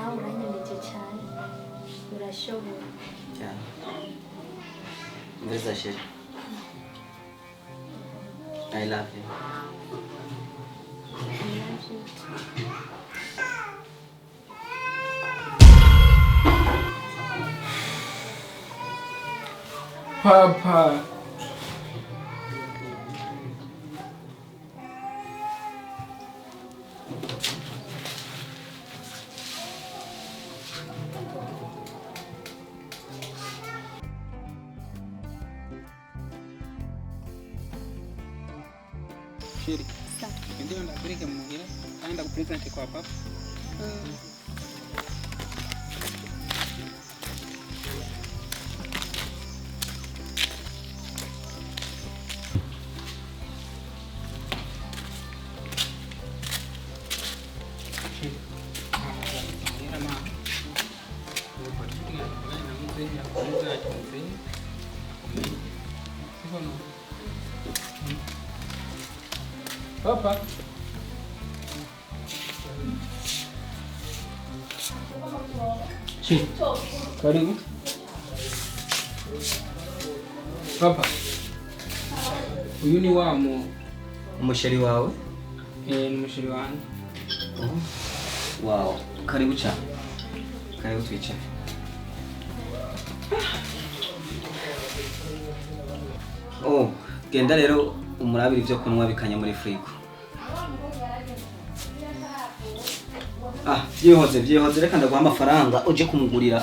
Nawe uranyemeje cyane, urashoboye. Cyane. Mbese chérie, I love you. I love you too. Papa. Chérie, Sa. ndio ndakwereke muhira kandi ndakupresente kwa papa. Chérie, muhira ma. Papa. Chérie, karibu. Papa. Uyu ni wa mu Umuchéri wawe? Eh, ni umuchéri wanjye. Wow, karibu cyane. Karibu twicare. Oh, genda rero umurabira ibyo kunywa bikanya muri frigo. Ah, byihoze byihoze, reka ndaguha amafaranga uje kumugurira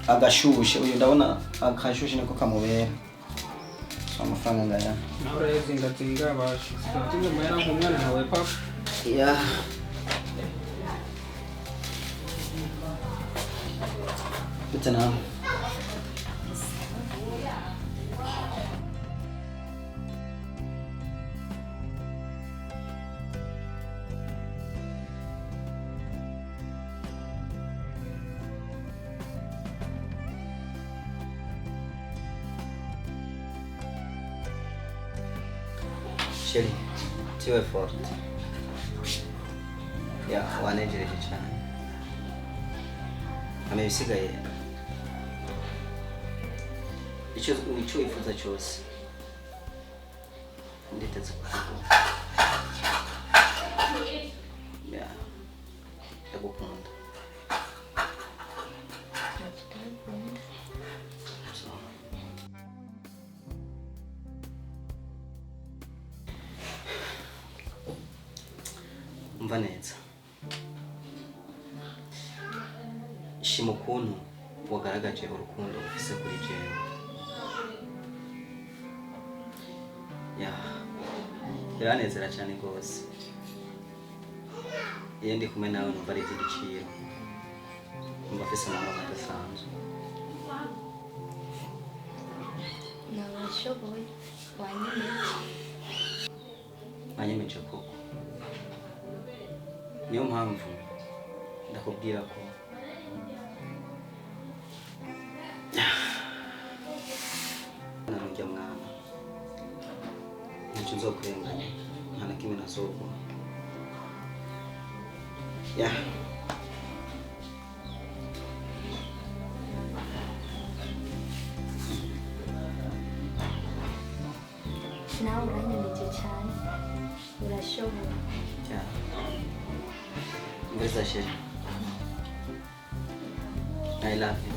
agashushe. Uyu ndabona akashushe niko kamubera. So amafaranga ngaya. Nawe urayazingazinga bashitsi amahera nk'umwana wawe papa. Ya. Bite nawe? Chérie, tu es forte. Ya, wanejereje cyane. Hama ibisigaye, icyo wifuza cyose nditeze kukiguha. Ya, ndagukunda. Ndagukunda. So. Umva neza, shima ukuntu wagaragaje urukundo ufise kuri jewe. Ya, biranezera cyane rwose. Iyo ndi kumwe nawe numva ari iby'igiciro, numva afise amahoro adasanzwe. Nawe urashoboye, wanyemeje. Wanyemeje koko. Niyo mpamvu ndakubwira ko narujya mwana, ntacyo nzokurenganya, nta na kimwe nazoguha. Ya. Nawe uranyemeje cyane, urashoboye. Cyane. Mbese chérie, I love you.